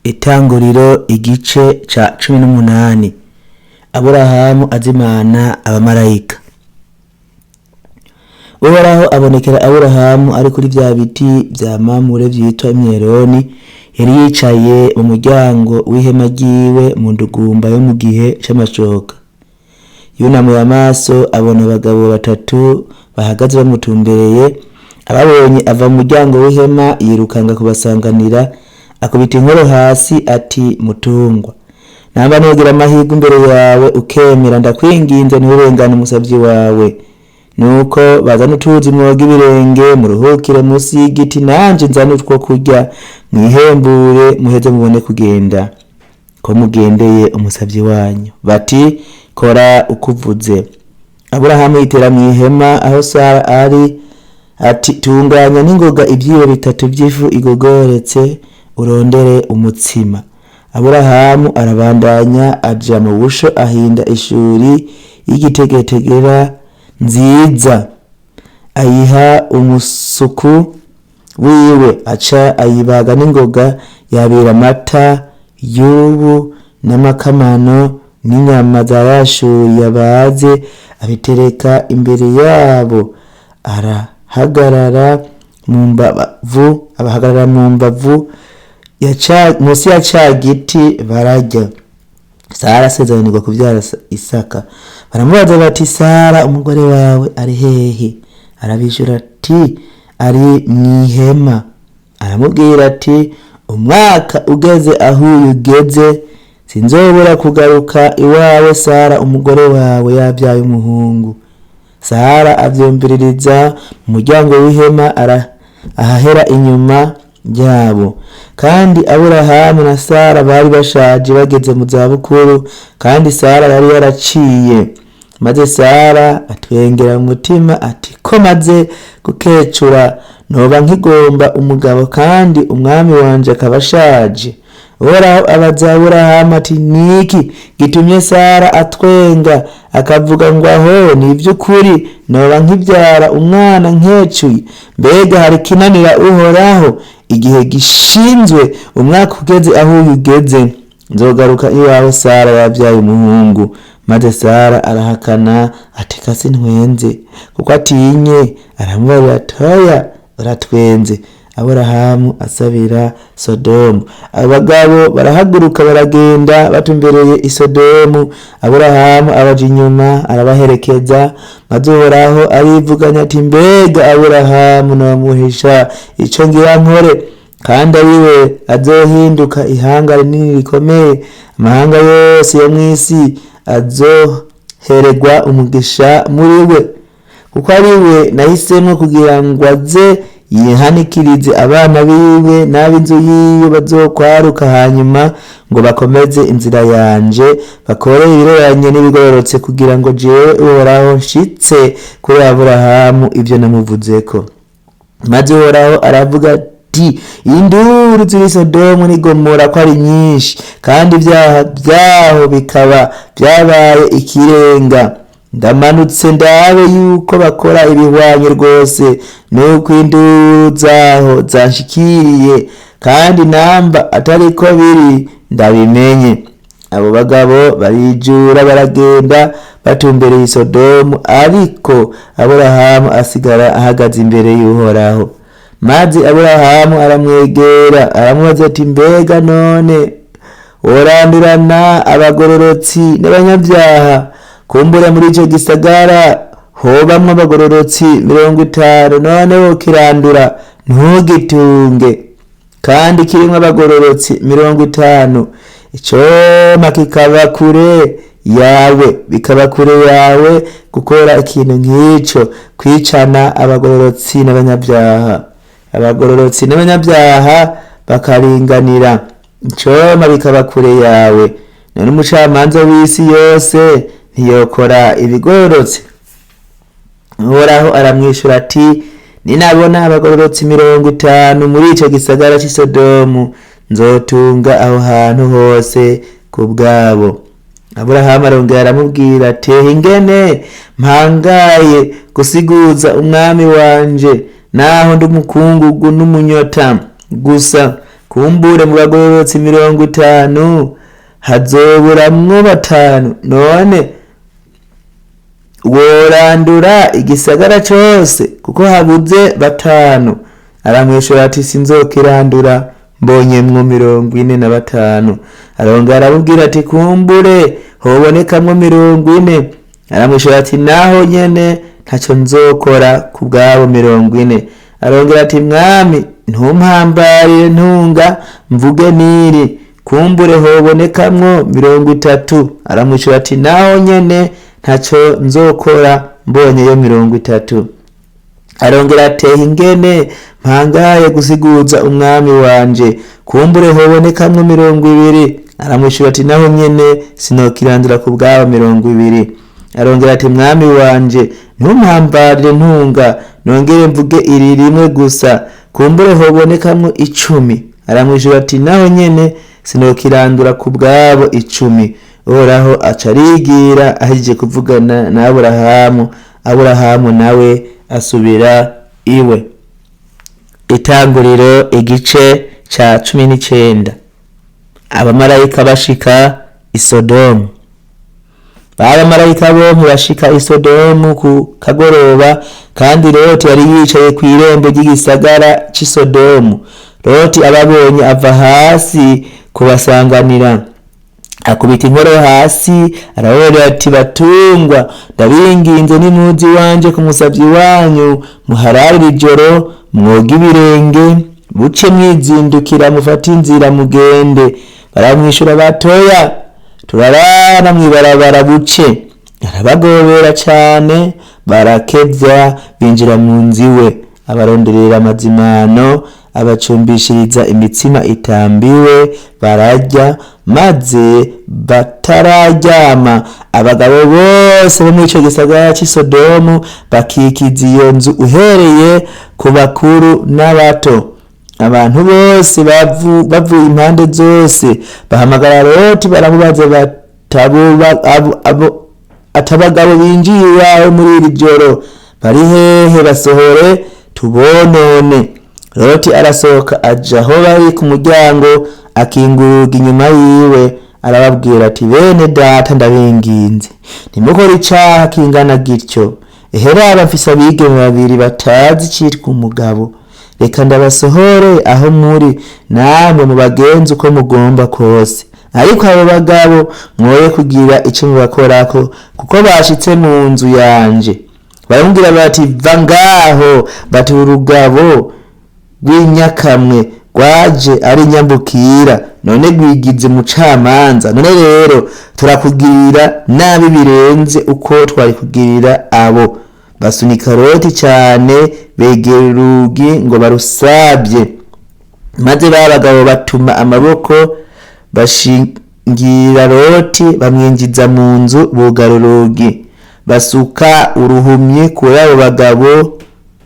Itanguriro igice ca 18. Aburahamu azimana abamarayika. Uhoraho abonekera Aburahamu ari kuri vya biti vya Mamure vyitwa imyeroni, yari yicaye mu muryango w'ihema ryiwe mu ndugumba yo mu gihe c'amashoka. Yunamuye amaso abona abagabo batatu bahagaze bamutumbereye, ababonye ava mu muryango w'ihema yirukanga kubasanganira, akubita inkoro hasi ati mutungwa, namba nogira amahirwe imbere yawe ukemera, ndakwinginze nturengane umusavyi wawe. Nuko bazane utuzi mwoge ibirenge, muruhukire munsi y'igiti, nanje nzane utwo kurya mwihembure, muheze mubone kugenda, ko mugendeye umusavyi wanyu. Bati kora ukuvuze. Aburahamu yitera mw'ihema aho Sara ari, ati tunganya n'ingoga ibyibo bitatu vy'ifu igogoretse, urondere umutsima. Aburahamu arabandanya aja mu busho ahinda ishuri y'igitegetegera nziza, ayiha umusuku wiwe, aca ayibaga n'ingoga, yabira amata y'ubu n'amakamano n'inyama za yashuri yabaze, abitereka imbere yabo. Arahagarara mu mbavu, abahagarara mu mbavu munsi ya ca giti bararya. Sara asezeranirwa kuvyara Isaka. Baramubaza bati Sara umugore wawe ari hehe? Arabishura ati ari mw'ihema. Aramubwira ati umwaka ugeze aho uyu ugeze, sinzobura kugaruka iwawe Sara umugore wawe yabyaye umuhungu. Sara avyumviririza mu muryango w'ihema ahahera inyuma yabo. Kandi Aburahamu na Sara bari bashaje bageze mu zabukuru, kandi Sara yari yaraciye. Maze Sara atwengera mu mutima ati ko maze gukecura noba nkigomba umugabo kandi umwami wanje akaba ashaje. Uhoraho abaza Aburahamu ati niki gitumye Sara atwenga akavuga ngo aho ni ivy'ukuri noba nkivyara umwana nkecuye? Mbega hari ikinanira Uhoraho? Igihe gishinzwe umwaka ugeze aho uyu ugeze, nzogaruka iwawe Sara yabyaye umuhungu. Maze Sara arahakana ati kasi ntwenze, kuko atinye. Aramubarira ati oya uratwenze. Aburahamu asabira Sodomu. Abagabo barahaguruka baragenda batumbereye i Sodomu. Aburahamu abaja inyuma arabaherekeza. Maze Uhoraho arivuganya ati mbega Aburahamu nomuhisha ico ngira nkore, kandi ari we azohinduka ihanga rinini rikomeye, amahanga yose yo mw'isi azohererwa umugisha muri we, kuko ari we nahisemwo kugira ngo aze yihanikirize abana biwe n'ab'inzu yiwe bazokwaruka hanyuma, ngo bakomeze inzira yanje, bakore ibiroranye n'ibigororotse, kugira ngo jewe Uhoraho nshitse kuri Aburahamu ivyo namuvuzeko. Maze Uhoraho aravuga ati induru ziri Sodomu n'i Gomora ko ari nyinshi, kandi ibyaha vyaho bikaba vyabaye ikirenga. Ndamanutse ndabe yuko bakora ibihwanye rwose nuko induru zaho zanshikiriye, kandi namba atariko biri ndabimenye. Abo bagabo barijura baragenda batumbereye i Sodomu, ariko Aburahamu asigara ahagaze imbere y'Uhoraho. Maze Aburahamu aramwegera aramubaza ati mbega none worandurana abagororotsi n'abanyabyaha? Kumbura muri ico gisagara hobamwo abagororotsi 50, none wokirandura ntugitunge, kandi kirimwo abagororotsi 50, icoma kikaba kure yawe, bikaba kure yawe gukora ikintu nk'ico, kwicana abagororotsi n'abanyabyaha. Abagororotsi n'abanyabyaha bakaringanira, icoma bikaba kure yawe. None umucamanza w'isi yose ntiyokora ibigororotse? Uhoraho aramwishura ati ninabona abagororotsi 50 muri ico gisagara c'i Sodomu, nzotunga aho hantu hose ku bwabo. Aburahamu arongera aramubwira ati ingene mpangaye gusiguza umwami wanje, naho ndi umukungugu n'umunyota gusa. Kumbure mu bagororotsi 50 hazoburamwo batanu, none worandura igisagara cose kuko habuze batanu? Aramwishura ati: Sinzokirandura mbonyemwo 45. Arongera aramubwira ati: Kumbure hobonekamwo 40. Aramwishura ati: Naho nyene ntaco nzokora ku bwabo 40. Arongera ati: Mwami, ntumpambarire ntunga mvuge niri, kumbure hobonekamwo 30. Aramwishura ati: Naho nyene ntaco nzokora mbonyeyo 30. Arongera ateha ingene mpangaye gusiguza umwami wanje, kumbure hobonekamwo 20. Aramwishura ati: Naho nyene sinokirandura ku bwabo 20. Arongera ati: Mwami wanje, ntumpambarire ntunga nongere mvuge iri rimwe gusa, kumbure hobonekamwo 10. Aramwishura ati: Naho nyene sinokirandura ku bwabo 10. Uhoraho aca arigira ahejeje kuvugana na Aburahamu. Aburahamu nawe asubira iwe. Itanguriro igice ca 19. Abamarayika bashika i Sodomu. Abamarayika bompi bashika i Sodomu ku kagoroba, kandi Loti yari yicaye kw'irembo ry'igisagara c'i Sodomu. Loti ababonye ava hasi kubasanganira, akubita inkoro hasi, arababwira ati: Batungwa, ndabinginze nimuze iwanje ku musavyi wanyu, muhararire ijoro, mwoge ibirenge, buce mwizindukira mufate inzira mugende. Baramwishura batoya, turarara mw'ibarabara buce. Arabagobera cane, barakevya, binjira mu nzu iwe, abaronderera amazimano, abacumbishiriza imitsima itambiwe, bararya. Maze batararyama, abagabo bose bo muri ico gisagara c'i Sodomu bakikiza iyo nzu, uhereye ku bakuru n'abato. Abantu bose bavuye impande zose bahamagara Loti, baramubaza ati: Abagabo binjiye iwawe muri iri joro bari hehe? Basohore tubonone. Loti arasohoka aja aho bari ku muryango, akingura urugi inyuma yiwe, arababwira ati: Bene data, ndabinginze ntimukore icaha kingana gityo. Ehe raba, mfise abigeme babiri batazi icitwa umugabo. Reka ndabasohore aho muri, namwe mubagenze uko mugomba kose. Ariko abo bagabo mwoye kugira ico mubakorako, kuko bashitse mu nzu yanje. Baramubwira bati: Va ngaho! Bati: Urugabo rw'inyakamwe rwaje ari nyambukira, none rwigize umucamanza. None rero turakugirira nabi birenze uko twari kugirira abo. Basunika Loti cyane, begera urugi ngo barusabye. Maze ba bagabo batuma amaboko, bashingira Loti, bamwinjiza mu nzu, bugara urugi, basuka uruhumyi kuri abo bagabo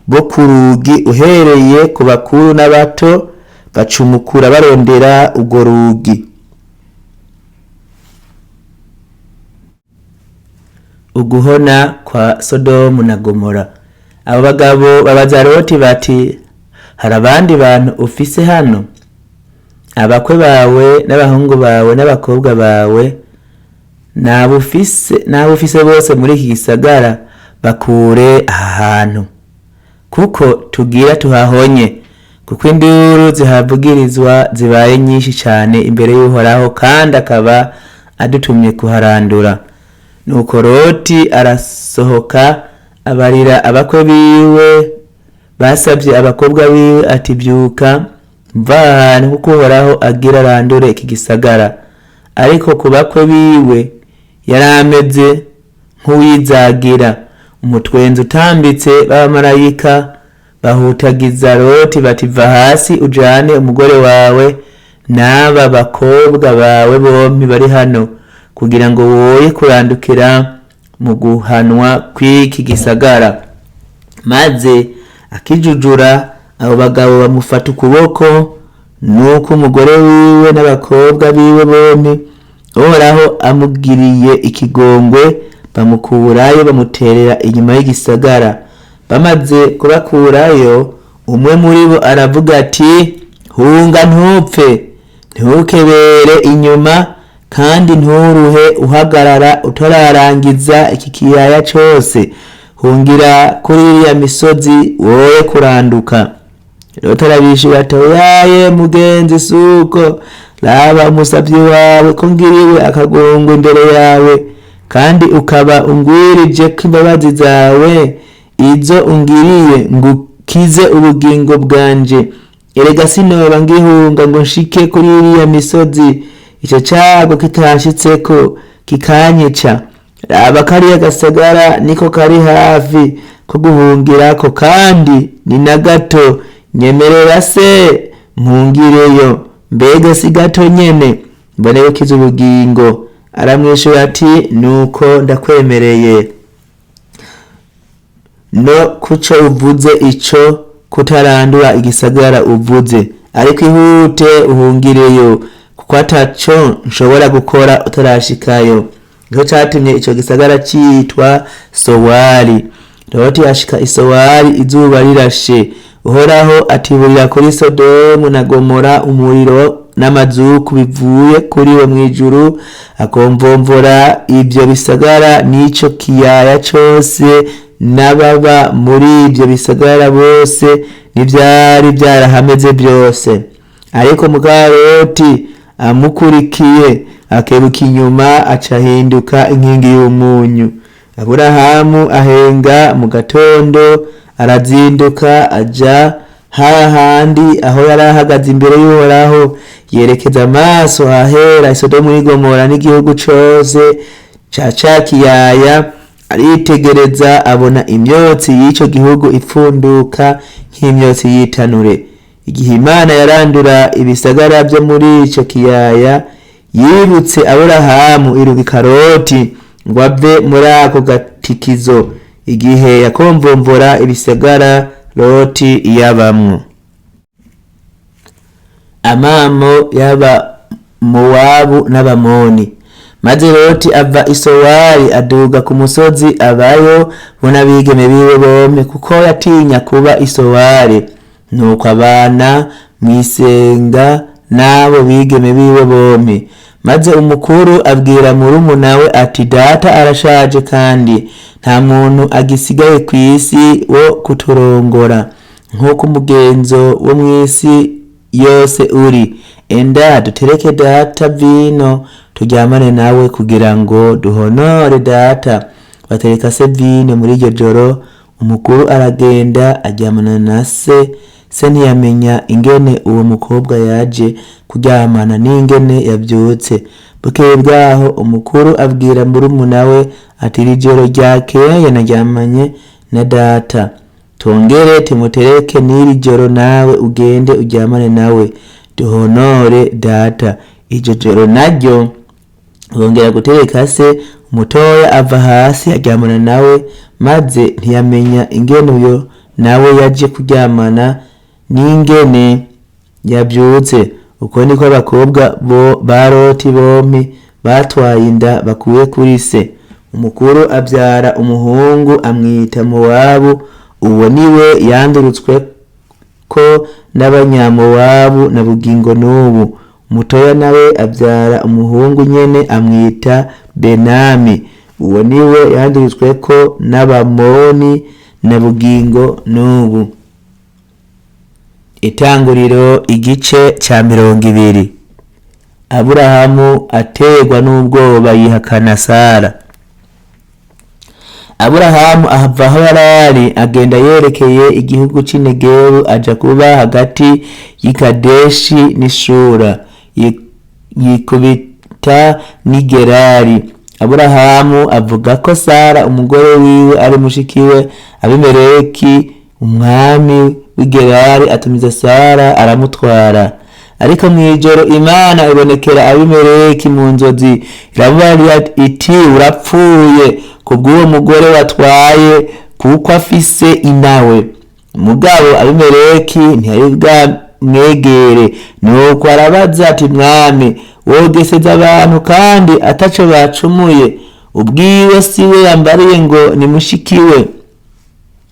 bo ku rugi, uhereye ku bakuru n'abato, bacumukura barondera urwo rugi. Uguhona kwa Sodomu na Gomora. Abo bagabo babaza Loti bati: Hari abandi bantu ufise hano? Abakwe bawe n'abahungu bawe n'abakobwa bawe n'abo ufise bose muri iki gisagara bakure aha hantu, kuko tugira tuhahonye, kuko induru zihavugirizwa zibaye nyinshi cane imbere y'Uhoraho, kandi akaba adutumye kuharandura. Nuko Loti arasohoka, abarira abakwe biwe basavye abakobwa biwe ati: Byuka, mva ahantu, kuko Uhoraho agira arandure iki gisagara. Ariko ku bakwe biwe yari ameze nk'uwizagira umutwenzi utambitse. B'abamarayika bahutagiza Loti bati: Va hasi ujane umugore wawe n'aba bakobwa bawe bompi bari hano, kugira ngo woye kurandukira mu guhanwa kw'iki gisagara. Maze akijujura, abo bagabo bamufata ukuboko, nuko umugore wiwe n'abakobwa biwe bompi Uhoraho amugiriye ikigongwe, bamukurayo, bamuterera inyuma y'igisagara. Bamaze kubakurayo, umwe muri bo aravuga ati: Hunga ntupfe, ntukebere inyuma, kandi nturuhe uhagarara utararangiza iki kiyaya cose. Hungira kuri iriya misozi, woye kuranduka. Loti arabishura ati: Oyaye mugenzi, suko raba umusavyi wawe ko ngiriwe akagongo imbere yawe, kandi ukaba ungwirije ko imbabazi zawe, izo ungiriye ngukize ubugingo bwanje. Erega sinoba ngihunga ngo nshike kuri iriya misozi, ico cago kitanshitseko kikanyica. Raba kariya gasagara niko kari hafi ko guhungirako, kandi ni na gato. Nyemerera se mpungireyo, mbega si gato nyene, mbone gukiza ubugingo. Aramwishura ati: Nuko ndakwemereye no kuco uvuze ico kutarandura igisagara uvuze, ariko ihute uhungireyo, kuko ataco nshobora gukora utarashikayo. Nico catumye ico gisagara citwa Sowari. Loti ashika Isowari izuba rirashe. Uhoraho atiburira kuri Sodomu na Gomora umuriro n'amazuku bivuye kuri we mw'ijuru, akomvomvora ivyo bisagara n'ico kiyaya cose n'ababa muri ivyo bisagara bose n'ivyari vyarahameze vyose. Ariko muka Loti amukurikiye akebuka inyuma, aca ahinduka inkingi y'umunyu. Aburahamu ahenga mu gatondo, arazinduka aja hahandi aho yari ahagaze imbere y'Uhoraho, yerekeza amaso ahera Isodomu n'Igomora n'igihugu cose ca ca kiyaya. Aritegereza abona imyotsi y'ico gihugu ipfunduka nk'imyotsi y'itanure. Igihe Imana yarandura ibisagara vyo muri ico kiyaya, yibutse Aburahamu, irungika Loti ngo ave muri ako gatikizo, igihe yakomvomvora ibisagara Loti yabamwo. Amamo y'Abamowabu n'Abamoni. Maze Loti ava i Sowari, aduga ku musozi abayo bo n'abigeme biwe bompi, kuko yatinya kuba i Sowari. Nuko abana mw'isenga n'abo bigeme biwe bompi. Maze umukuru abwira murumuna we ati: Data arashaje, kandi nta muntu agisigaye kw'isi wo kuturongora nk'uko umugenzo wo mw'isi yose uri. Enda dutereke data vino, turyamane nawe kugira ngo duhonore data. Batereka se vino muri iryo joro. Umukuru aragenda aryamana na se. Se ntiyamenya ingene uwo mukobwa yaje kuryamana n'ingene yavyutse. Bukeye bwaho umukuru abwira murumuna we ati: Iri joro ryakeye naryamanye na data, tongere tumutereke n'iri joro, nawe ugende uryamane nawe, duhonore data. Iryo joro naryo bongera gutereka se. Umutoya ava hasi aryamana nawe, maze ntiyamenya ingene uyo nawe yaje kuryamana n'ingene yavyutse. Uko niko abakobwa bo ba Loti bompi batwaye inda bakuye kuri se. Umukuru avyara umuhungu, amwita Mowabu. Uwo niwe yandurutswe ko n'Abanyamowabu na bugingo n'ubu. Umutoya nawe avyara umuhungu nyene, amwita Benami. Uwo niwe yandurutswe ko n'Abamoni na bugingo n'ubu. Itanguriro igice ca 20. Aburahamu aterwa n'ubwoba yihakana Sara. Aburahamu ahava aho yarari, agenda yerekeye igihugu c'Inegebu, aja kuba hagati y'i Kadeshi n'Ishura, yikubita n'i Gerari. Aburahamu avuga ko Sara umugore wiwe ari mushikiwe. Abimeleki umwami w'i Gerari atumiza Sara, aramutwara. Ariko mw'ijoro Imana ibonekera Abimeleki mu nzozi, iramubarira iti: Urapfuye kubw'uwo mugore watwaye, kuko afise inawe. Mugabo Abimeleki ntiyari bwamwegere. Nuko arabaza ati: Mwami, wogeseza abantu kandi ataco bacumuye? Ubwiwe siwe yambariye ngo ni mushikiwe,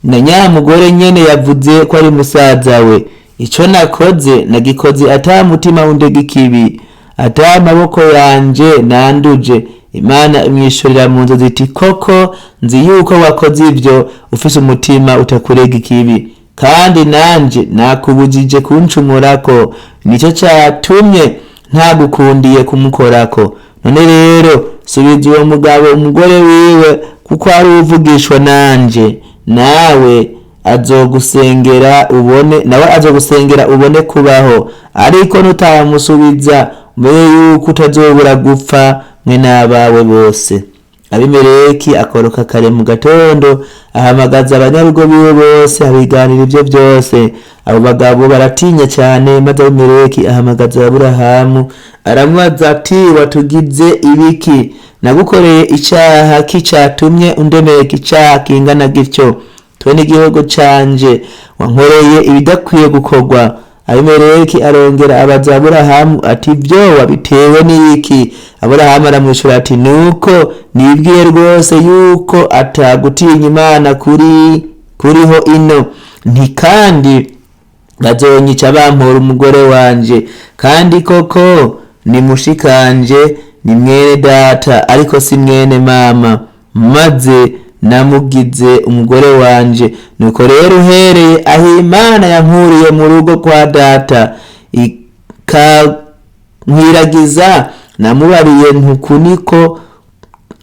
na nyamugore nyene yavuze ko ari musaza we. Ico nakoze nagikoze ata mutima undega ikibi, ata amaboko yanje nanduje. Imana imwishurira mu nzozi iti: Koko nzi yuko wakoze ivyo ufise umutima utakurega ikibi, kandi nanje nakubujije kuncumurako, nico catumye ntagukundiye kumukorako. None rero subiza uwo mugabo umugore wiwe, kuko ari uwuvugishwa nanje, nawe azogusengera ubone, nawe azogusengera ubone kubaho. Ariko nutamusubiza, umenye yuko utazobura gupfa mwe n'abawe bose. Abimeleki akoroka kare mu gatondo, ahamagaza abanyarugo biwe bose, abiganira ivyo vyose. Abo bagabo baratinya cyane. Maze Abimeleki ahamagaza Aburahamu, aramubaza ati: Watugize ibiki? Nagukoreye icaha kicatumye undemeka icaha kingana gityo? Twe n'igihugu canje wankoreye ibidakwiye gukorwa. Abimeleki arongera abaza Aburahamu ati: Ibyo wabitewe n'iki? Aburahamu aramwishura ati: Nuko nibwiye rwose yuko atagutinya Imana kuri kuriho ino, nti kandi bazonyica bampora umugore wanje. Kandi koko ni mushikanje, ni mwene data, ariko si mwene mama, maze namugize umugore wanje. Nuko rero uhereye aho Imana yankuriye mu rugo kwa data ikankwiragiza, namubariye ntuku niko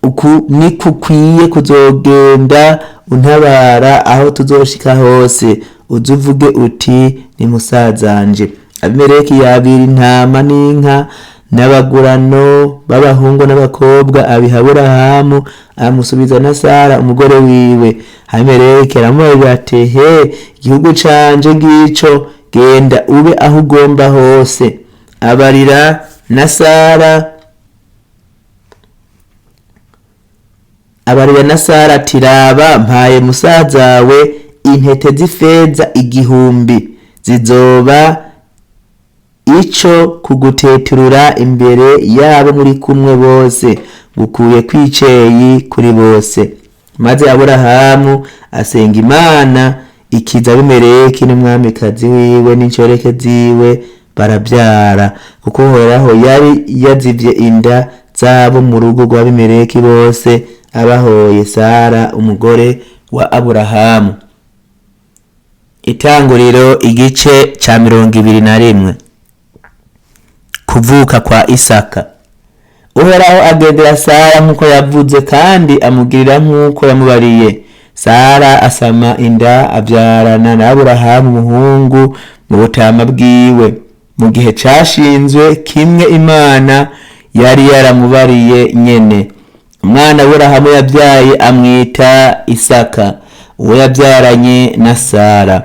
uku niko ukwiye kuzogenda untabara aho tuzoshika hose, uze uvuge uti: Ni musazanje. Abimeleki yabira intama n'inka n'abagurano b'abahungu n'abakobwa, abiha Aburahamu, amusubiza na Sara umugore wiwe. Abimeleki aramubwira ati: He, igihugu canje ngico, genda ube aho ugomba hose. Abarira na Sara, abarira na Sara ati: Raba, mpaye musazawe intete z'ifeza 1000, zizoba ico kuguteturura imbere yabo muri kumwe bose, gukuye kwiceyi kuri bose. Maze Aburahamu asenga Imana, ikiza Abimeleki n'umwamikazi wiwe n'inshoreke ziwe, barabyara, kuko Uhoraho yari yazivye inda zabo mu rugo rwa Abimeleki bose, abahoye Sara umugore wa Aburahamu. Itanguriro igice ca 21. Kuvuka kwa Isaka. Uhoraho agendera Sara nk'uko yavuze, kandi amugirira nk'uko yamubariye. Sara asama inda, abyarana na Aburahamu umuhungu mu butama bwiwe, mu gihe cashinzwe kimwe Imana yari yaramubariye nyene. Umwana Aburahamu yabyaye amwita Isaka, uwo yabyaranye na Sara.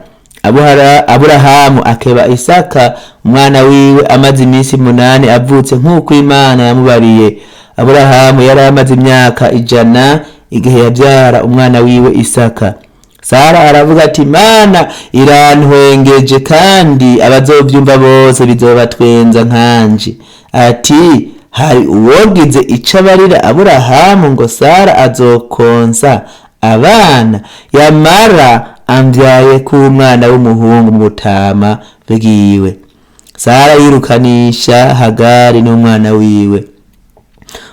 Aburahamu akeba Isaka umwana wiwe amaze iminsi 8 avutse, nk'uko Imana yamubariye. Aburahamu yari amaze imyaka 100 igihe yabyara umwana wiwe Isaka. Sara aravuga ati: Imana irantwengeje, kandi abazovyumva bose bizobatwenza nkanje. Ati: Hari uwogize ico abarira Aburahamu ngo Sara azokonsa abana? Yamara ambyaye ku mwana w'umuhungu mu butama bwiwe. Sara yirukanisha Hagari n'umwana wiwe.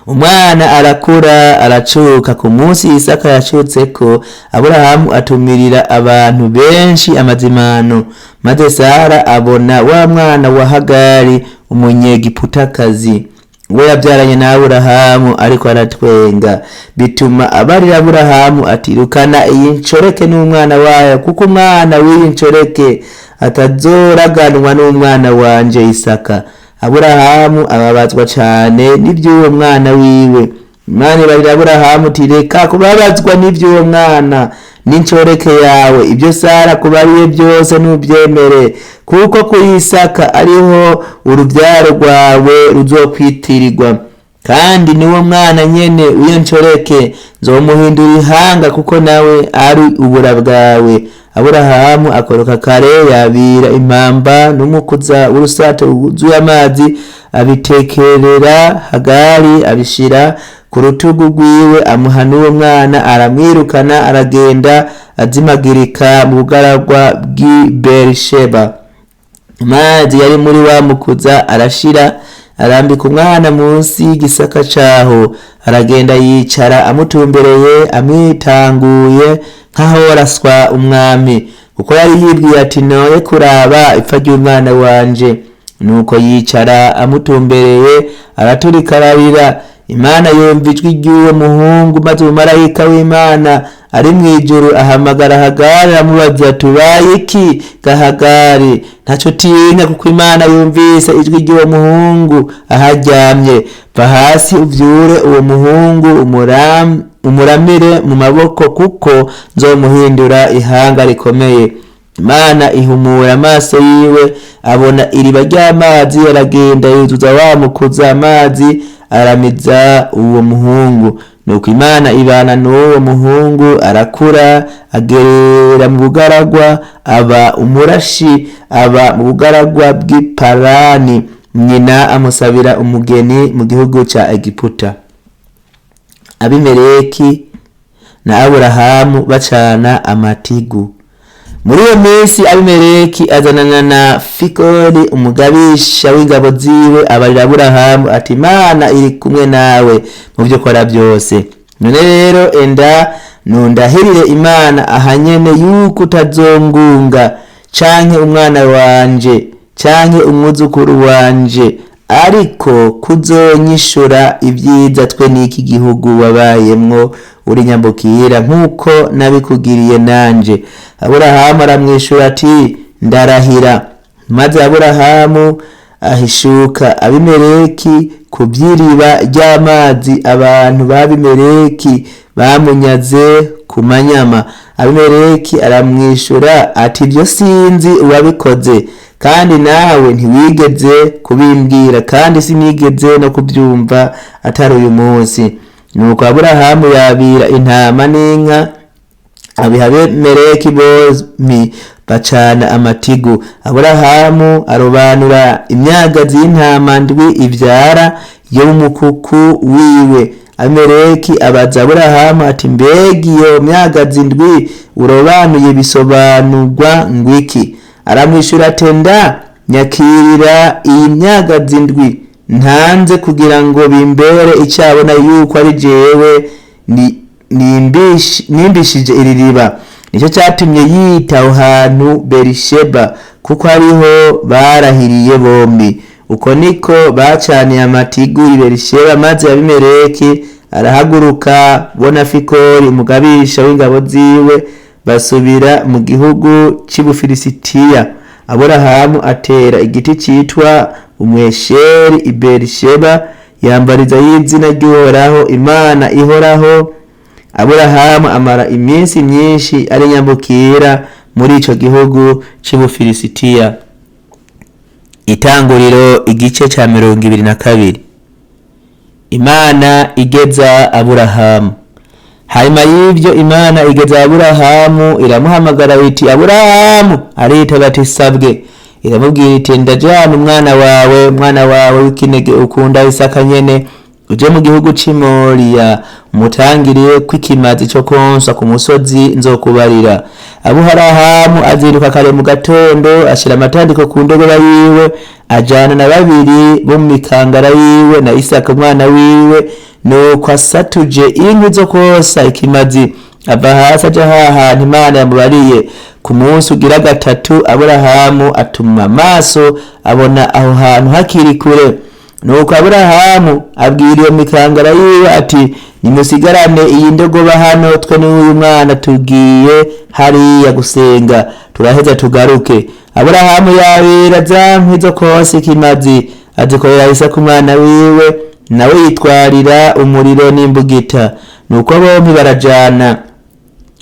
Umwana arakura, aracuka. Ku munsi Isaka yacutseko, Aburahamu atumirira abantu benshi amazimano. Maze Sara abona wa mwana wa Hagari umunyegiputakazi, we yabyaranye na Aburahamu, ariko aratwenga. Bituma abarira Aburahamu ati: Rukana iyi nshoreke n'umwana wayo, kuko umwana w'iyi nshoreke atazoraganwa n'umwana wanje Isaka. Aburahamu ababazwa cane n'ivy'uwo mwana wiwe. Imana ibarira Aburahamu iti: Reka kubabazwa n'ivy'uwo mwana n'inshoreke yawe, ibyo Sara kubariye byose nubyemere, kuko kuri Isaka ariho urubyaro rwawe ruzokwitirirwa. Kandi niwo mwana nyene w'iyo nshoreke nzomuhindura ihanga, kuko nawe ari ubura bwawe. Aburahamu akoroka kare, yabira impamba n'umukuza w'urusato wuzuye amazi, abitekerera Hagari, abishira ku rutugu rwiwe, amuha n'uwo mwana, aramwirukana, aragenda azimagirika mu bugaragwa bw'i Berisheba. Amazi yari muri wa mukuza arashira. Arambika umwana munsi y'igisaka caho, aragenda yicara amutumbereye, amwitanguye nk'ahoraswa umwami, kuko yari yibwiye ati: "Noye kuraba ipfa ry'umwana wanje." Nuko yicara amutumbereye, araturika ararira. Imana yumva ijwi ry'uwo muhungu, maze umumarayika w'Imana ari mu ijuru ahamagara Hagari, aramubaza ati: "Ubaye iki, Gahagari? Ntaco utinya, kuko Imana yumvise ijwi ry'uwo muhungu aharyamye. Va hasi uvyure uwo muhungu, umuramire mu maboko, kuko nzomuhindura ihanga rikomeye." Imana ihumura amaso yiwe, abona iriba ry'amazi, aragenda yuzuza wa mukuza amazi, aramiza uwo muhungu. Nuko Imana ibana n'uwo muhungu, arakura, agerera mu bugaragwa, aba umurashi, aba mu bugaragwa bw'Iparani. Nyina amusabira umugeni mu gihugu ca Egiputa. Abimeleki na Aburahamu bacana amatigu. Muri iyo minsi Abimeleki azanana na Fikoli umugabisha w'ingabo ziwe, abarira Aburahamu ati: "Imana iri kumwe nawe mu byo ukora byose. None rero enda nundahirire Imana ahanyene yuko utazongunga, canke umwana wanje, canke umwuzukuru wanje, ariko kuzonyishura ibyiza twe n'iki gihugu wabayemwo uri nyambukira, nk'uko nabikugiriye nanje." Aburahamu aramwishura ati: "Ndarahira." Maze Aburahamu ahishuka Abimeleki ku by'iriba ry'amazi abantu b'Abimeleki bamunyaze ku manyama. Abimeleki aramwishura ati: "Ibyo sinzi uwabikoze, kandi nawe ntiwigeze kubimbwira, kandi sinigeze no kubyumva atari uyu munsi." Nuko Aburahamu yabira intama n'inka, abiha Abimeleki, bompi bacana amatigu. Aburahamu arobanura imyagazi y'intama ndwi ivyara yo mu mukuku wiwe. Abimeleki abaza Aburahamu ati: "Mbega iyo myagazi ndwi urobanuye bisobanurwa ngwiki?" Aramwishura ati: "Nda nyakirira iyi myagazi ndwi ntanze, kugira ngo bimbere icabona yuko ari jewe nimbishije iri riba." Nicyo cyatumye yita aho hantu Berisheba, kuko ariho barahiriye bombi. Uko niko bacaniye amatigu i Berisheba. Maze Abimeleki arahaguruka, bo na Fikoli umugabisha w'ingabo ziwe, basubira mu gihugu cy'Ubufilisitiya. Aburahamu atera igiti cyitwa umwesheri i Berisheba, yambariza y'izina ry'Uhoraho, Imana ihoraho. Aburahamu amara iminsi myinshi ari nyambukira muri ico gihugu c'Ubufilisitiya. Itanguriro igice ca 22. Imana igeza Aburahamu. Hanyuma y'ivyo Imana igeza Aburahamu, iramuhamagara iti: "Aburahamu!" Aritaba ati: "Sabwe." Iramubwira iti: "Ndajana umwana wawe, umwana wawe w'ikinege ukunda, Isaka nyene, uje mu gihugu c'i Moriya, umutangire kw'ikimazi co konsa ku musozi nzokubarira." Aburahamu azinduka kare mu gatondo, ashira amatandiko ku ndogoba yiwe, ajana na babiri bo mu mikangara yiwe na Isaka umwana wiwe. Nuko asatuje inkwi zo kwosa ikimazi, ava hasi aja hahantu Imana yamubariye. Ku munsi ugira gatatu Aburahamu atuma amaso, abona aho hantu hakiri kure. Nuko Aburahamu abwira iyo mikangara yiwe ati: "Nimusigarane iyi ndogoba hano, twe n'uyu mwana tugiye hariya gusenga, turaheza tugaruke." Aburahamu yabira za nkwi zo kosa ikimazi, azikorera Isaka umwana wiwe, nawe yitwarira umuriro n'imbugita. Nuko bompi barajana.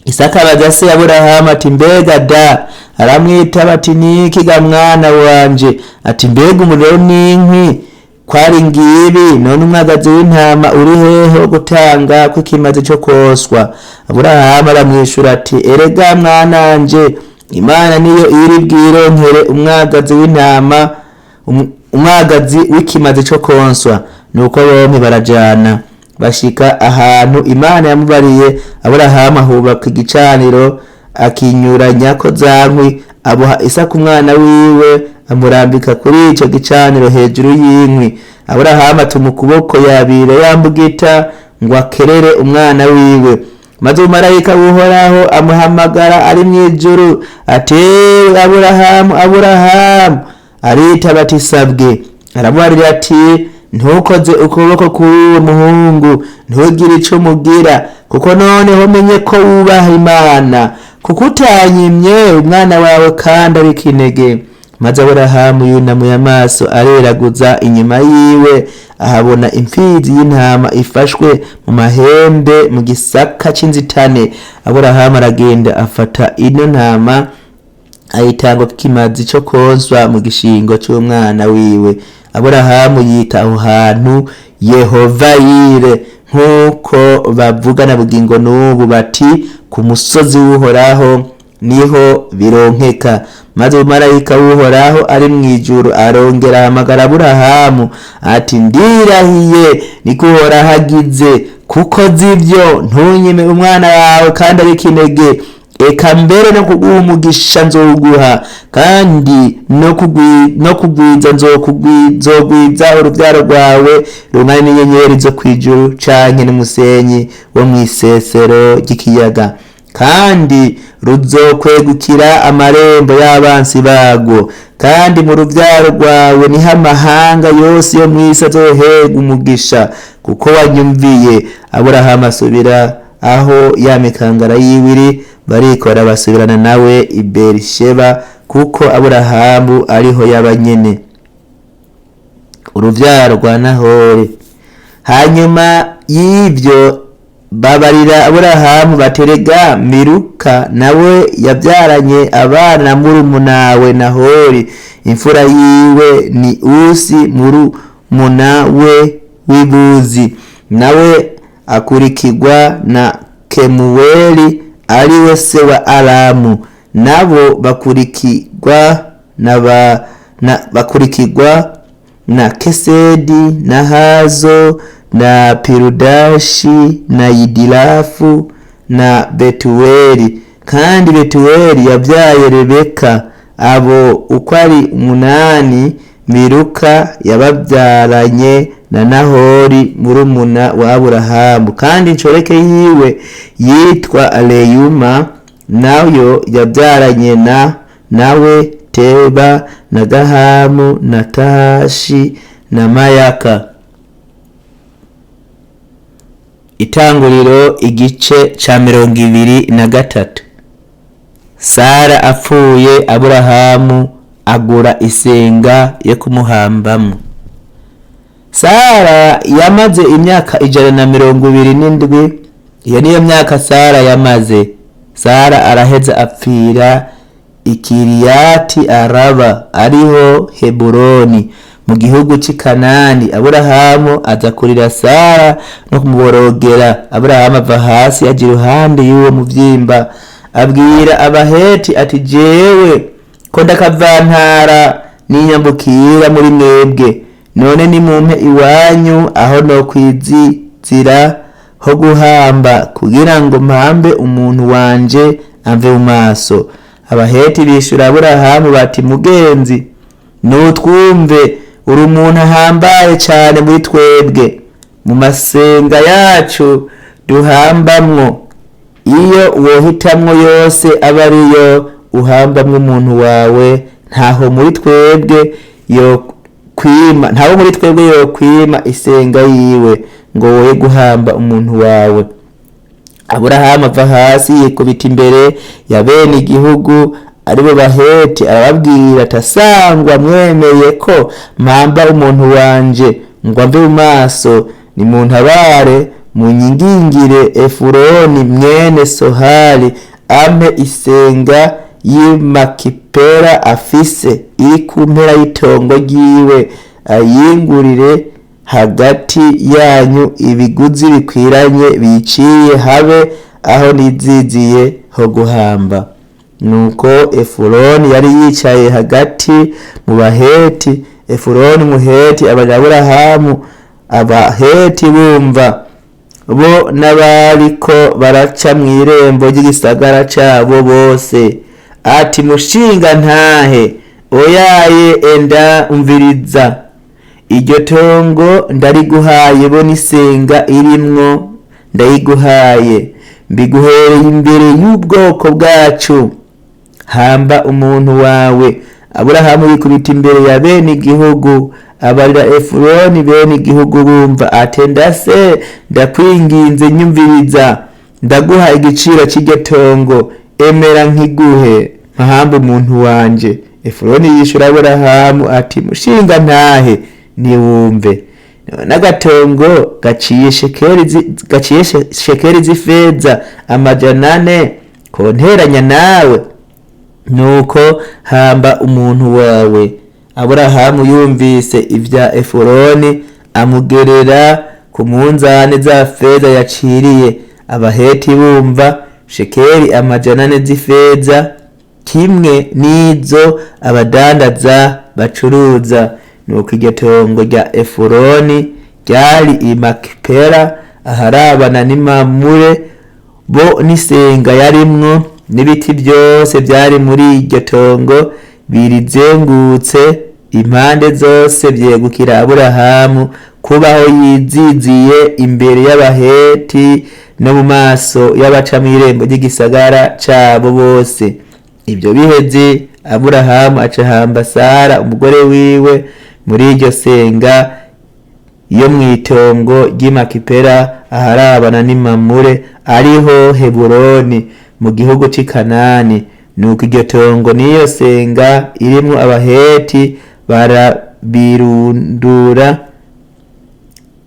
Isaka abaza se Aburahamu ati: "Mbega da?" Aramwitaba ati: "Niki ga mwana wanje?" Ati: "Mbega umuriro n'inkwi kwari ngibi, none umwagazi w'intama uri hehe wo gutanga kw'ikimazi co koswa?" Aburahamu aramwishura ati: "Erega mwananje, Imana niyo iri bwironkere umwagazi w'intama, umwagazi w'ikimazi co konswa." Nuko bompi barajana, bashika ahantu Imana yamubariye. Aburahamu ahubaka igicaniro. Akinyuranyako za nkwi, aboha Isaka umwana wiwe, amurambika kuri ico gicaniro hejuru y'inkwi. Aburahamu atuma ukuboko yabira ya mbugita ngo akerere umwana wiwe. Maze umumarayika w'Uhoraho amuhamagara ari mw'ijuru ati: "Ewe Aburahamu, Aburahamu!" Aritaba ati: "Sabwe." Aramubarira ati: "Ntukoze ukuboko kuri uwo muhungu, ntugire ico umugira, kuko noneho menye ko wubaha Imana, kuko utanyimye umwana wawe kandi ari ikinege." Maze Aburahamu yunamuye amaso, areraguza inyuma yiwe, ahabona imfizi y'intama ifashwe mu mahembe mu gisaka c'inzitane. Aburahamu aragenda, afata ino ntama, ayitanga kimazi co konswa mu gishingo c'umwana wiwe. Aburahamu yita aho hantu Yehova Yire, nk'uko bavuga na bugingo n'ubu bati: "Ku musozi w'Uhoraho niho bironkeka." Maze umumarayika w'Uhoraho ari mw'ijuru arongera ahamagara Aburahamu ati: "Ndirahiye, niko Uhoraho agize, kuko z'ivyo ntunyime umwana wawe kandi ari ikinege, eka mbere no kuguha umugisha nzowuguha, kandi no kugwiza nzogwiza uruvyaro rwawe rungane n'inyenyeri zo kw'ijuru canke n'umusenyi wo mw'isesero ry'ikiyaga, kandi ruzokwegukira amarembo y'abansi barwo, kandi mu ruvyaro rwawe niho amahanga yose yo mw'isi azoherwa umugisha, kuko wanyumviye." Aburahamu asubira aho ya mikangara yiwe iri, barikora basubirana nawe i Berisheba, kuko Aburahamu ariho yaba nyene. Uruvyaro rwa Nahori. Hanyuma y'ivyo babarira Aburahamu baterega Miluka nawe yabyaranye abana na murumunawe Nahori. Imfura yiwe ni Usi, murumuna we w'ibuzi, nawe akurikirwa na Kemuweli ariwe se wa Aramu, nabo bakurikirwa na Kesedi na Hazo na Pirudashi na Yidilafu na Betuweli. Kandi Betuweli yabyaye Rebeka. Abo uko ari umunani Miluka yababyaranye na Nahori murumuna wa Aburahamu. Kandi inshoreke yiwe yitwa Aleyuma, nayo yabyaranye na nawe Teba na Gahamu na Tahashi na Mayaka. Itanguriro igice ca 23. Sara apfuye, Aburahamu agura isenga yo kumuhambamo. Sara yamaze imyaka 127. Iyo niyo myaka Sara yamaze. Sara araheza apfira Ikiriyati Araba, ariho Heburoni, mu gihugu c'i Kanani. Aburahamu aza kurira Sara no kumuborogera. Aburahamu ava hasi aja iruhande y'uwo muvyimba, abwira Abaheti ati: "Jewe ko ndakavantara n'inyambukira muri mwebwe, none nimumpe iwanyu aho nokwizizira ho guhamba, kugira ngo mpambe umuntu wanje amve mu maso." Abaheti bishura Aburahamu bati: "Mugenzi, nutwumve, uri umuntu ahambaye cane muri twebwe. Mu masenga yacu duhambamwo, iyo wohitamwo yose aba ariyo uhambamwo umuntu wawe. Ntaho muri twebwe yokwima, ntaho muri twebwe yokwima isenga yiwe ngo woye guhamba umuntu wawe." Aburahamu ava hasi yikubita imbere ya bene igihugu, aribo Baheti, arababwira ati: "Asangwa mwemeye ko mpamba umuntu wanje ngo amve mu maso, nimuntabare munyingingire Efuroni mwene Sohari ampe isenga y'i Makipela afise iri ku mpera y'itongo ryiwe, ayingurire hagati yanyu ibiguzi bikwiranye biciye, habe aho niziziye ho guhamba." Nuko Efuroni yari yicaye hagati mu Baheti. Efuroni Muheti abarira Aburahamu, Abaheti bumva. Bo n'abariko baraca mw'irembo ry'igisagara cabo bose, ati: "Mushinga ntahe, oyaye, enda umviriza. Iryo tongo ndariguhaye, bo n'isenga irimwo ndayiguhaye. Mbiguhereye imbere y'ubwoko bwacu. Hamba umuntu wawe." Aburahamu yikubita imbere ya bene igihugu, abarira Efuroni. Bene igihugu bumva, ati: "Ndase, ndakwinginze, nyumviriza. Ndaguha igiciro cy'iryo tongo. Emera nkiguhe, mpahamba umuntu wanje." Efuroni yishura Aburahamu ati: "Mushinga ntahe, niwumve. N'agatongo gaciye shekeli z'ifeza 400 konteranya nawe? Nuko hamba umuntu wawe." Aburahamu yumvise ibya Efuroni, amugerera ku munzane za feza yaciriye Abaheti bumva, shekeli 400 z'ifeza, kimwe n'izo abadandaza bacuruza. Nuko iryo tongo rya Efuroni ryari i Makipela, aharabana n'Imamure, bo n'isenga yarimwo n'ibiti byose byari muri iryo tongo birizengutse impande zose, byegukira Aburahamu kubaho yiziziye imbere y'Abaheti no mu maso y'abaca mw'irembo ry'igisagara cabo bose. Ibyo biheze, Aburahamu aca ahamba Sara umugore wiwe muri iryo senga yo mw'itongo ry'i Makipela, aharabana n'Imamure, ariho Heburoni, mu gihugu c'i Kanani. Nuko iryo tongo n'iyo senga irimwo Abaheti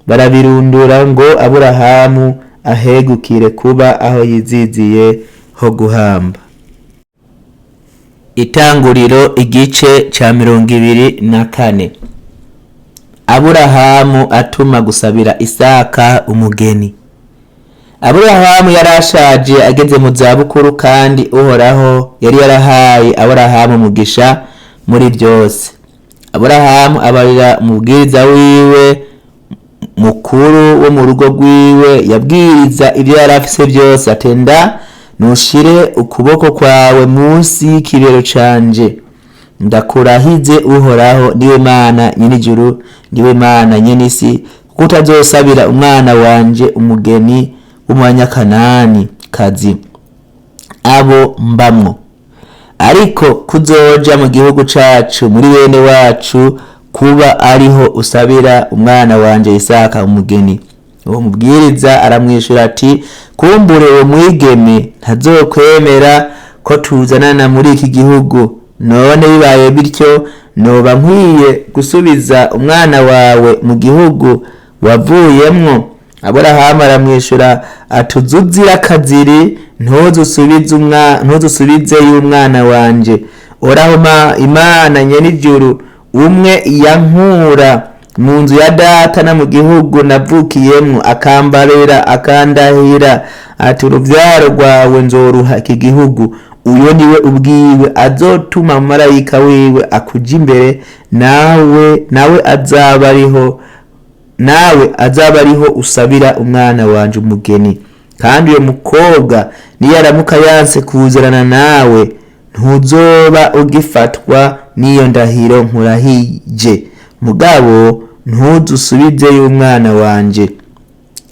barabirundura ngo Aburahamu ahegukire kuba aho yiziziye ho guhamba. Itanguriro igice ca 24. Aburahamu atuma gusabira Isaka umugeni. Aburahamu yarashaje ageze mu zabukuru, kandi Uhoraho yari yarahaye Aburahamu umugisha muri byose. Aburahamu abarira umubwiriza wiwe mukuru wo mu rugo rwiwe yabwiriza ibyo yari afise byose, atenda: "Nushire ukuboko kwawe munsi y'ikibero canje. Ndakurahize Uhoraho, niwe Mana nyen'ijuru, niwe Mana nyen'isi, kuko utazosabira umwana wanje umugeni w'Umunyakanani kazi abo mbamwo, ariko kuzoja mu gihugu cacu, muri bene wacu, kuba ariho usabira umwana wanje Isaka umugeni." Uwo mubwiriza aramwishura ati: "Kumbure uwo mwigeme ntazokwemera ko tuzanana muri iki gihugu. None bibaye bityo, noba nkwiye gusubiza umwana wawe mu gihugu wavuyemwo?" Aburahamu aramwishura ati: "Uzuzira akaziri, ntuzusubizeyo umwana wanje. Uhoraho Imana nyen'ijuru, umwe yankura mu nzu ya data no mu gihugu navukiyemwo, akambarira, akandahira ati: 'Uruvyaro rwawe nzoruha iki gihugu,' uyo niwe ubwiwe azotuma marayika wiwe akuja imbere, nawe azaba ariho usabira umwana wanje umugeni. Kandi uyo mukobwa niyaramuka yanse kuzerana nawe, ntuzoba ugifatwa n'iyo ndahiro nkurahije. Mugabo ntuzusubizeyo umwana wanje."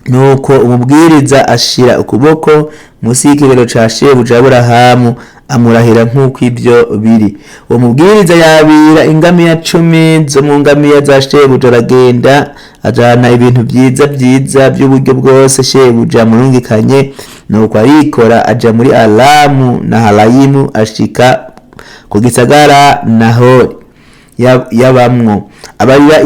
Nuko umubwiriza ashira ukuboko munsi y'ikibero ca shebuja Aburahamu, amurahira nk'uko ibyo biri. Uwo mubwiriza yabira ingamiya 10 zo mu ngamiya za shebuja, aragenda, ajana ibintu vyiza vyiza by'uburyo bwose shebuja amurungikanye. Nuko arikora, aja muri Aramu na Harayimu, ashika ku gisagara Nahori yabamwo. Abarira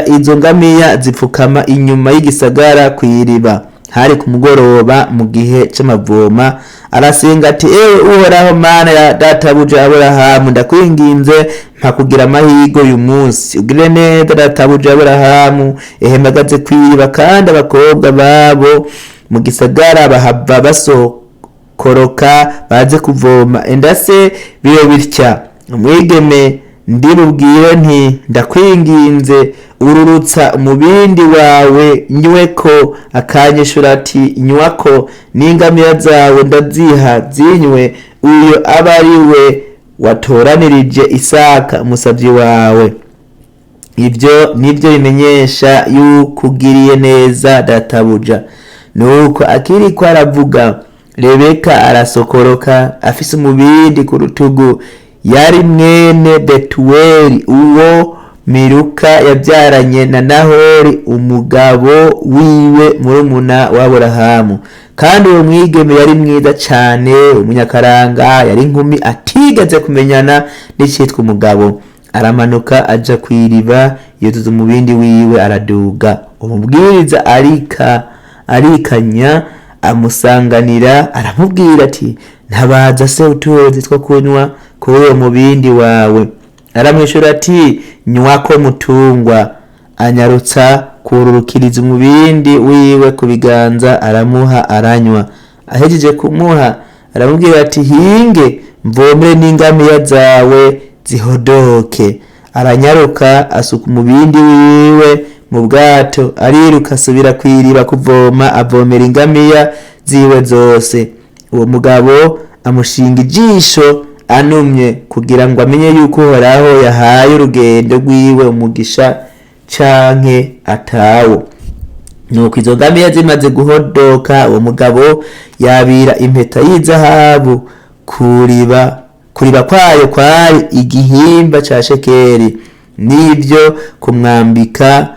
izo ngamiya zipfukama inyuma y'igisagara kw'iriba. Hari ku mugoroba, mu gihe c'amavoma. Arasenga ati: "Ewe Uhoraho, Mana ya databuja Aburahamu, ndakwinginze, mpa kugira amahirwe uyu munsi, ugire neza databuja Aburahamu. Ehe, mpagaze kw'iriba, kandi abakobwa babo mu gisagara bahava basokoroka baze kuvoma. Enda se bibe bitya, umwigeme Ndibubwire nti: 'Ndakwinginze, ururutsa umubindi wawe nyweko,' akanyishura ati: 'Nywako, n'ingamiya zawe ndaziha zinywe,' uyo aba ari we watoranirije Isaka umusavyi wawe. Ibyo nibyo bimenyesha yuko ugiriye neza databuja." Nuko akiriko aravuga, Rebeka arasokoroka afise umubindi ku rutugu. Yari mwene Betuweli uwo Miluka yabyaranye na Nahori umugabo wiwe, murumuna wa Aburahamu. Kandi uwo mwigeme yari mwiza cane, umunyakaranga, yari inkumi atigeze kumenyana n'icitwa umugabo. Aramanuka aja kw'iriba, yuzuza umubindi wiwe, araduga. Umubwiriza arika arikanya amusanganira, aramubwira ati: "Ntabaza se utuzi two kunywa kuri uwo mubindi wawe." Aramwishura ati: "Nywako, mutungwa." Anyarutsa kururukiriza umubindi wiwe ku biganza, aramuha, aranywa. Ahejeje kumuha, aramubwira ati: "Hinge mvomere n'ingamiya zawe zihodoke." Aranyaruka asuka umubindi wiwe mu bwato, ariruka asubira kw'iriba kuvoma, avomera ingamiya ziwe zose. Uwo mugabo amushinga ijisho anumye, kugira ngo amenye yuko Uhoraho yahaye urugendo rwiwe umugisha canke atawo. Nuko izo ngamiya zimaze guhodoka, uwo mugabo yabira impeta y'izahabu, kuriba kwayo kwari igihimba ca shekeri, n'ibyo kumwambika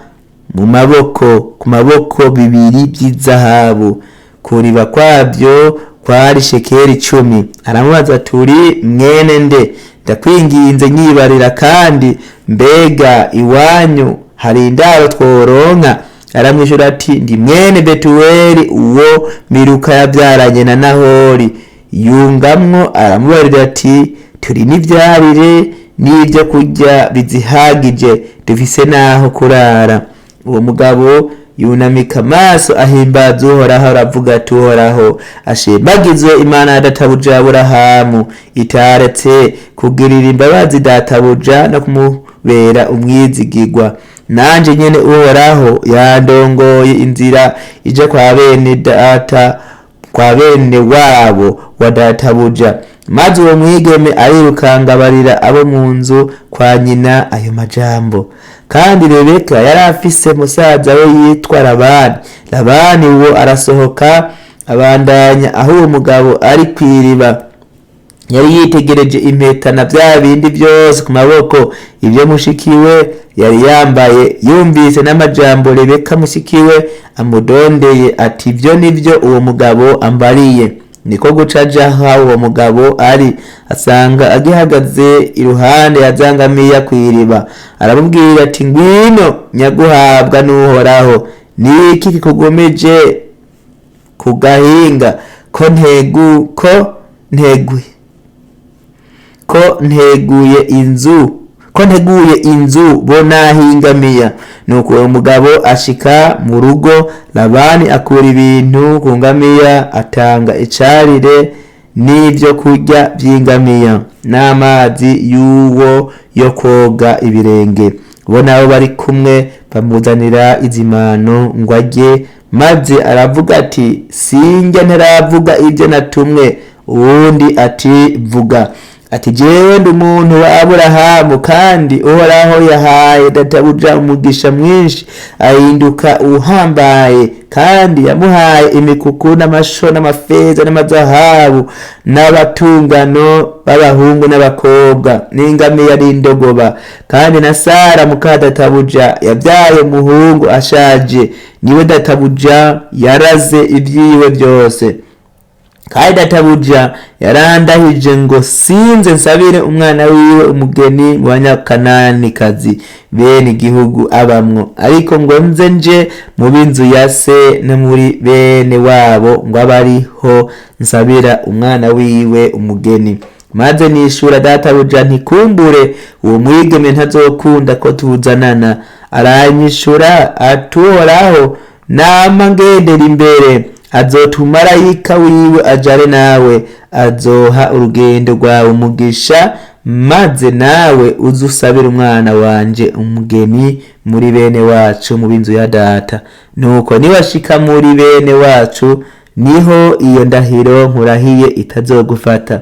mu maboko ku maboko bibiri by'izahabu, kuriba kwabyo kwari shekeri 10. Aramubaza: "Turi mwene nde? Ndakwinginze, nyibarira, kandi mbega iwanyu hari indaro tworonka?" Aramwishyura ati: "Ndi mwene Betuweli uwo Miluka yabyaranye na Nahori." Yungamwo aramubarira ati: "Turi n'ivyarire n'ibyo kurya bizihagije, dufise n'aho kurara." Uwo mugabo yunamika amaso, ahimbaza Uhoraho, aravuga ati: "Uhoraho ashembagizwe, Imana ya databuja Aburahamu, itaretse kugirira imbabazi databuja no kumubera umwizigirwa. Nanje nyene Uhoraho yandongoye inzira ija kwa bene data, kwa bene wabo wa databuja." Maze uwo mwigeme arirukanga, abarira abo mu nzu kwa nyina ayo majambo. Kandi Rebeka yari afise musaza we yitwa Labani. Labani uwo arasohoka, abandanya aho uwo mugabo ari kw'iriba. Yari yitegereje impeta na bya bindi byose ku maboko, ibyo mushikiwe yari yambaye. Yumvise n'amajambo Rebeka mushikiwe amudondeye, ati: "Ibyo nibyo uwo mugabo ambariye." Niko guca aja aho uwo mugabo ari, asanga agihagaze iruhande ya za ngamiya kw'iriba. Aramubwira ati: "Ngwino, nyaguhabwa n'Uhoraho, niki kikugumeje ku gahinga, ko nteguye inzu bo n'ah'ingamiya?" Nuko uwo mugabo ashika mu rugo. Labani akura ibintu ku ngamiya, atanga icarire n'ibyo kurya by'ingamiya n'amazi y'uwo yo koga ibirenge. Bo nabo bari kumwe bamuzanira izimano ngo arye, maze aravuga ati: "Sinjya ntaravuga ibyo natumwe." Uwundi ati: "Vuga." Ati: "Jewe ndi umuntu wa Aburahamu, kandi Uhoraho yahaye databuja umugisha mwinshi, ahinduka uhambaye, kandi yamuhaye imikuku n'amasho n'amafeza n'amazahabu n'abatungano b'abahungu n'abakobwa n'ingamiya n'indogoba. Kandi na Sara muka databuja yabyaye umuhungu ashaje, niwe databuja yaraze ibyiwe byose. Kandi databuja yarandahije ngo sinze nsabire umwana wiwe umugeni mu Banyakananikazi bene igihugu abamwo, ariko ngo nze nje mu b'inzu ya se no muri bene wabo, ngo abe ariho nsabira umwana wiwe umugeni. Maze nishura databuja nti: 'Kumbure uwo mwigeme ntazokunda ko tuzanana.' Aranyishura ati: 'Uhoraho nama ngendera imbere, azotuma marayika wiwe ajane nawe, azoha urugendo rwawe umugisha." Maze nawe uze usabire umwana wanje umugeni muri bene wacu, mu b'inzu ya data. Nuko niwashika muri bene wacu, niho iyo ndahiro nkurahiye itazogufata.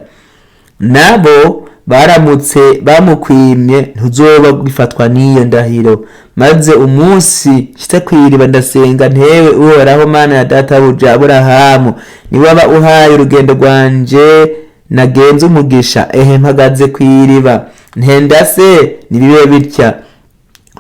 Nabo baramutse bamukwimye, ntuzoba gifatwa n'iyo ndahiro. Maze umunsi nshitse kw'iriba, ndasenga ntewe: "Uhoraho, Mana ya databuja Aburahamu, niwaba uhaye urugendo rwanje nagenze umugisha, ehe mpagaze kw'iriba, ntenda se nibibe bitya: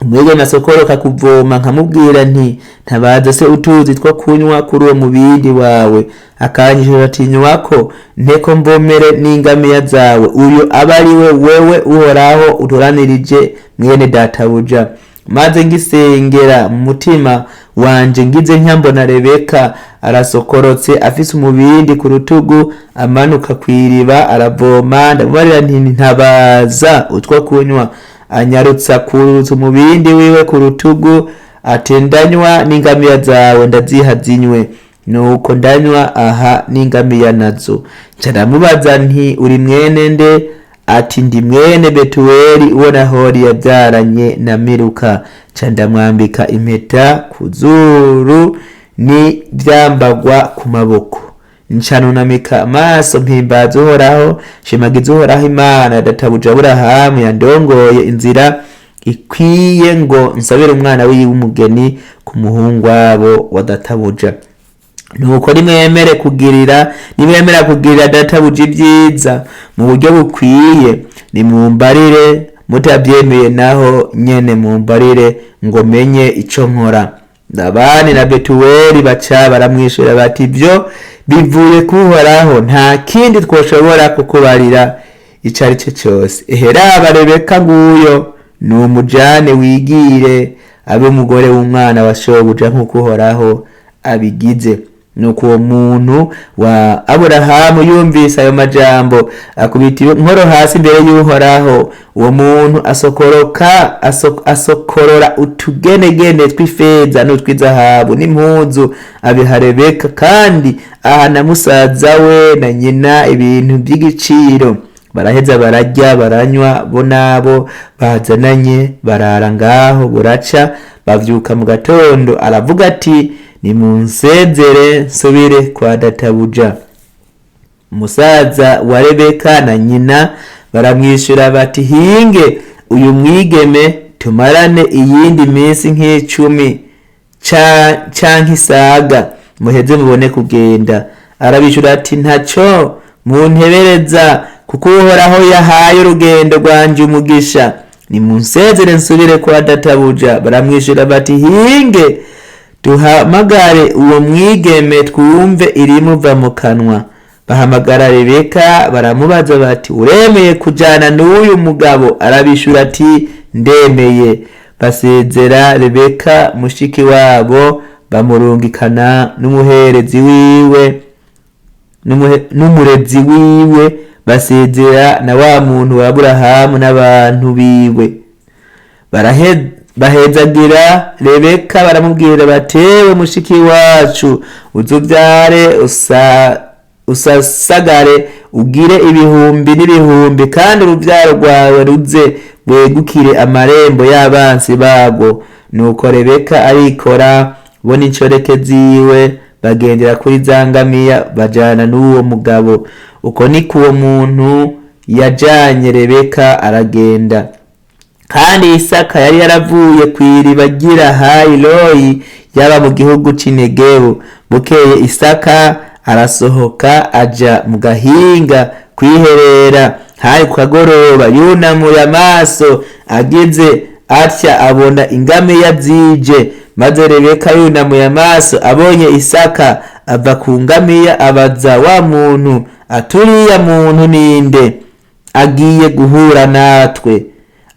umwigeme asokoroka kuvoma, nkamubwira nti: 'Ntabaza se utuzi two kunywa kuri uwo mubindi wawe,' akanyishura ati: 'Nywako, nteko mvomere n'ingamiya zawe,' uyo aba ari we wewe Uhoraho utoranirije mwene databuja. Maze ngisengera mu mutima wanje, ngize ntya, Rebeka arasokorotse afise umubindi ku rutugu, amanuka kw'iriba aravoma. Ndamubarira nti: 'Ntabaza utwo kunywa.' Anyarutsa kurutsa umubindi wiwe ku rutugu, ati: 'Ndanywa, n'ingamiya zawe ndaziha zinywe.' Nuko ndanywa aha n'ingamiya nazo. Nca ndamubaza nti: 'Uri mwene nde?' Ati: 'Ndi mwene Betuweli, uwo Nahori yabyaranye na Miluka.' Nca ndamwambika impeta ku zuru n'ivyambagwa ku maboko. Nca nunamika amaso, mpimbaza Uhoraho, nshimagiza Uhoraho Imana ya databuja Aburahamu, yandongoye inzira ikwiye ngo nsabire umwana wiwe umugeni ku muhungu wabo wa databuja. Nuko nimwemera kugirira databuja ibyiza mu buryo bukwiye, nimumbarire; mutabyemeye naho nyene mumbarire, ngo menye ico nkora." Labani na Betuweli baca baramwishura bati: "Ibyo bivuye kuhoraho, nta kindi twoshobora kukubarira ico ari cyo cyose. Ehe raba, Rebeka nguyo, ni umujane wigire, abe umugore w'umwana wa shobuja nk'uko Uhoraho abigize." Nuko uwo muntu wa Aburahamu yumvise ayo majambo, akubita inkoro hasi imbere y'Uhoraho. Uwo muntu asokoroka asokorora utugenegene tw'ifeza n'utw'izahabu n'impuzu, abiha Rebeka, kandi aha na musaza we na nyina ibintu by'igiciro. Baraheza bararya, baranywa, bo nabo bazananye, barara ngaho buraca. Bavyuka mu gatondo, aravuga ati: "Nimunsezere nsubire kwa databuja." Umusaza wa Rebeka na nyina baramwishyura bati: "Hinge uyu mwigeme tumarane iyindi minsi nk'icumi canke isaga, muheze mubone kugenda." Arabishyura ati: "Ntaco muntebereza, kuko Uhoraho yahaye urugendo rwanje umugisha. Nimunsezere nsubire kwa databuja." Baramwishyura bati: "Hinge duhamagare uwo mwigeme, twumve irimuva mu kanwa." Bahamagara Rebeka, baramubaza bati: "Uremeye kujana n'uyu mugabo?" Arabishura ati: "Ndemeye." Basezera Rebeka mushiki wabo, bamurungikana n'umuherezi wiwe n'umurezi wiwe, basezera na wa muntu wa Aburahamu n'abantu biwe. Bahezagira Rebeka, baramubwira bati: "Ewe mushiki wacu, uzubyare usasagare, ugire ibihumbi n'ibihumbi, kandi urubyaro rwawe ruze rwegukire amarembo y'abansi barwo." Nuko Rebeka arikora, bo n'inshoreke ziwe bagendera kuri za ngamiya, bajana n'uwo mugabo. Uko niko uwo muntu yajanye Rebeka, aragenda. Kandi Isaka yari yaravuye ku iriba ry'i Loyi, yaba mu gihugu c'i Negebu. Bukeye Isaka arasohoka, aja mu gahinga kwiherera. Hari ku kagoroba. Yunamuye amaso, agize atya abona ingamiya zije. Maze Rebeka yunamuye amaso, abonye Isaka ava ku ngamiya, abaza wa muntu ati: "Uriya muntu ninde agiye guhura natwe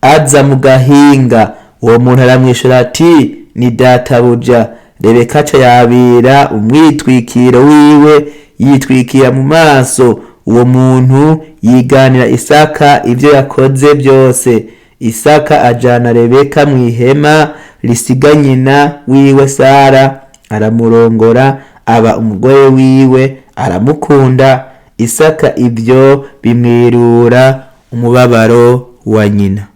aza mu gahinga?" Uwo muntu aramwishyura ati: "Ni databuja." Rebeka aca yabira umwitwikiro wiwe, yitwikira mu maso. Uwo muntu yiganira Isaka ibyo yakoze byose. Isaka ajana Rebeka mu ihema risiga nyina wiwe Sara, aramurongora, aba umugore wiwe, aramukunda. Isaka ibyo bimwirura. Umubabaro wa nyina.